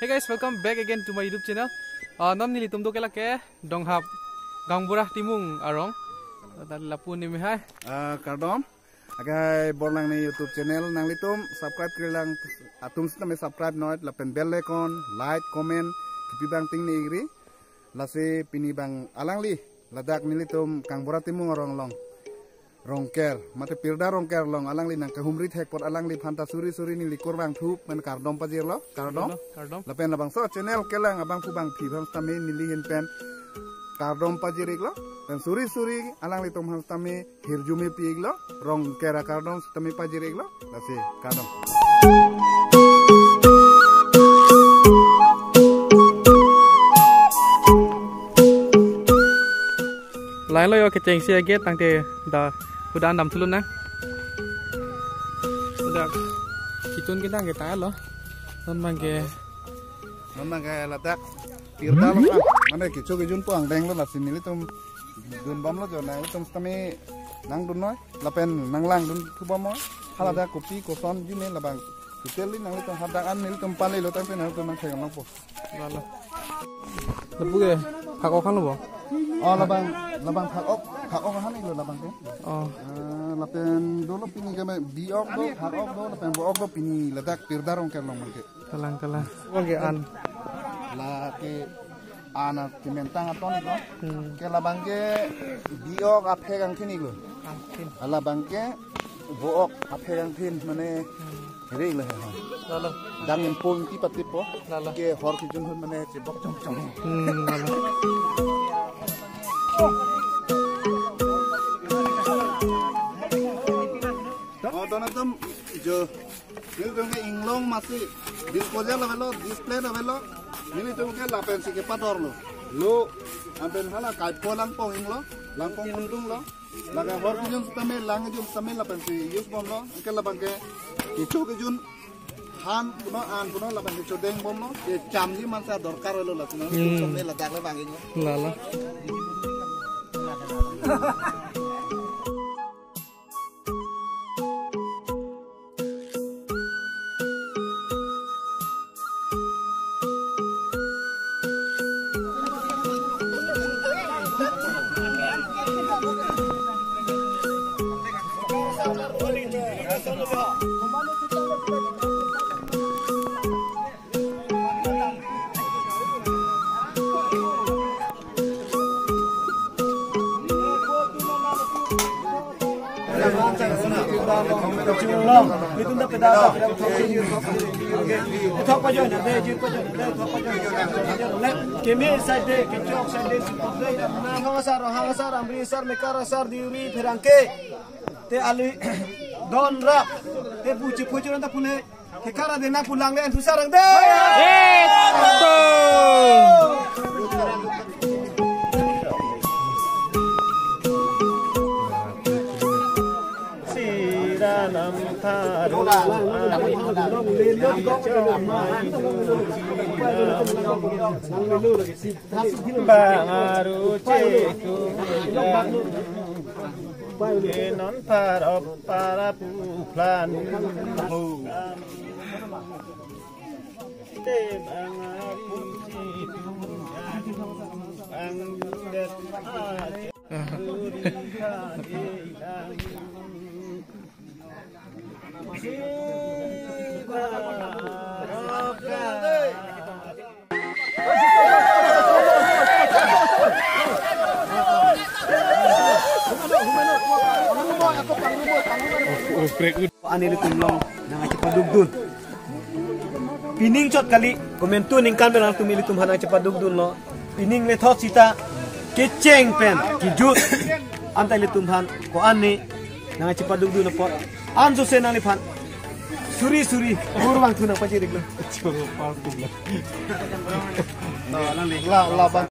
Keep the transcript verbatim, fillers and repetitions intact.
Hey guys, welcome back again to my YouTube channel. Uh, non nelitum do ke lake Donghap Gangbura Timung arong. Tali lapu nimi hai. Ah, kardom. Agai borlang ne YouTube channel nanglitum subscribe kirilang atum sitame subscribe noi lapen bell icon, like, comment, kipi bang ting ne igri. Lasi pini bang alangli ladak nelitum Gangbura Timung arong along Rongker, mate Pirda Rongker along alangli nangkahumri thek apot alangliphan ta suri suri neli kurvangthu pen kardom pajirlo, kardom. Kardom. Lapen labangso channel kelang abangphu bangphi aphan sitame neli ahin pen kardom pajir-iklo. Pen suri suri alanglitum aphan sitame hirjume pi-iklo. Rongker akardom sitame pajir-iklo. Lasi kardom. Lailo yo kechengsi age tangte da hudan damthu lonang. Udah kitun kedang ke tanglo. Non abang ke. Non abang ke ladak Pirda along ah. Mane kecho kejun po angdenglo, lasi nelitum dunbomlo jo, nanglitum sitame nangdun noi lapen nanglangdun thubom noi. Haladak kopi koson jine labang. Totally nanglitum hadak an nelitum palelo tangte nanglitum nangthek nangpo. Lalo. Lapu ke phak-ok hanglo bo? Oh, labang, labang phak-ok, phak-ok ahan-iklo labang ke. Oh. Ah, lapen dolo pini ke me bi-ok do, phak-ok do, lapen bo-ok do, pini ladak Pirda Rongker along abang ke. Kalang, kalang. Abang ke an. Lake an kementang aton-iklo. Hmm. Ke labang ke bi-ok aphek angthin-iklo. Angthin. Labang ke bo-ok aphek angthin mane. Hmm. Re-iklo he, ha. Lalo. Dang empong ti patip po. Lalo. Ke hor kejun ahut mane chebok chong chong. Hmm, lalo. Oh, don atum jo. Nelitum ke inglong masi disposal avelo, display avelo. Nelitum ke lapensi kepadorlo. Lo, anpen hala kaipho langpong inglo, langpong undunglo. Lake hor kejun sitame, lang kejun sitame lapensi use bomlo. Anke labang ke kecho kejun han puno an puno lapensi chodengbomlo. Kechamji mansa dorkar avelo la. Hmm. Sitame ladak le bang inglo. Lalo. Keme side, kechok side, Rohang asar, Rohang asar, Amri asar, Mekar asar, Deuri, Pherangke. Te ali don rap. Te puchi puchi ronta pule. Kekara dena pulang le antu sarang de. Eto. Siranam tharu. Bangaru cheku. Enon parop para puplan. Te bang aru si tu bang det ha. Duri ha de ang. Si ba ro ka. Ko-an ilitum along nangkachepadukdun. Pining chot kali, komantu ningkan pen nangtum ilitum aphan nangchepadukdunlo. Pining lethot sita kecheng pen kejut anta ilitum aphan ko-an ne nangkachepadukdun apot. Anso se nangliphan suri suri kurvangthu nangpajir-iklo. La, la, bang.